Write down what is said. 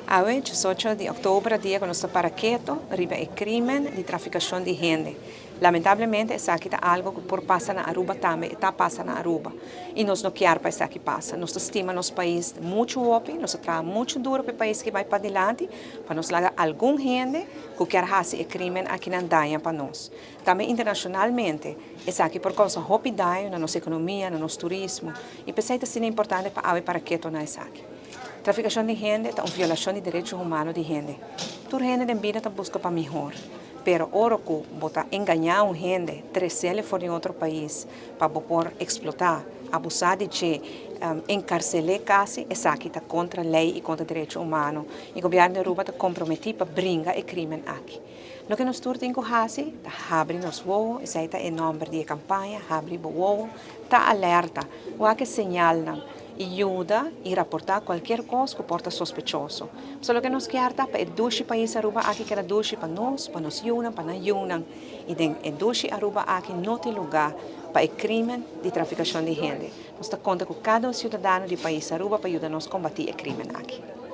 Awe, 18 di october, dia cu nos ta para keto riba e crimen di traficacion di hende. Lamentablemente, esaki ta algo cu por pasa na Aruba tambe, ta pasa na Aruba. Y nos no kier pa esaki pasa. Nos stima nos pais mucho hopi, nos a traha mucho duro pa e pais aki bay padilanti, pa nos laga algun hende cu kier haci e crimen aki nan daña pa nos. Tambe internacionalmente, esaki por causa hopi daño na nos economia, na nos turismo. Y p'esey ta importante pa awe para keto na esaki. Traficacion di hende ta un violacion di derecho humano di hende. Tur hende den bida ta busca pa mihor. Pero ora cu bo ta engaña un hende, trecele for di otro pais, pa por explota, abusa di dje, encarcele casi, esaki ta contra ley y contra derecho humano. Y gobierno di Aruba ta comprometi pa bringa e crimen aki. Loke nos tur tin cu haci, ta habri nos wowo, esey ta e nomber di campaña, Habri Bo Wowo, ta alerta, wak e señalnan, y yuda y raporta cualkier cos cu por ta sospechoso. So loke nos kier ta pa e dushi pais Aruba aki keda dushi pa nos, pa nos yiunan, pa nan yiunan. Y den e dushi Aruba aki no tin lugar pa e crimen di traficacion di hende. Nos ta conta cu cada ciudadano di pais Aruba pa yuda nos combati e crimen aki.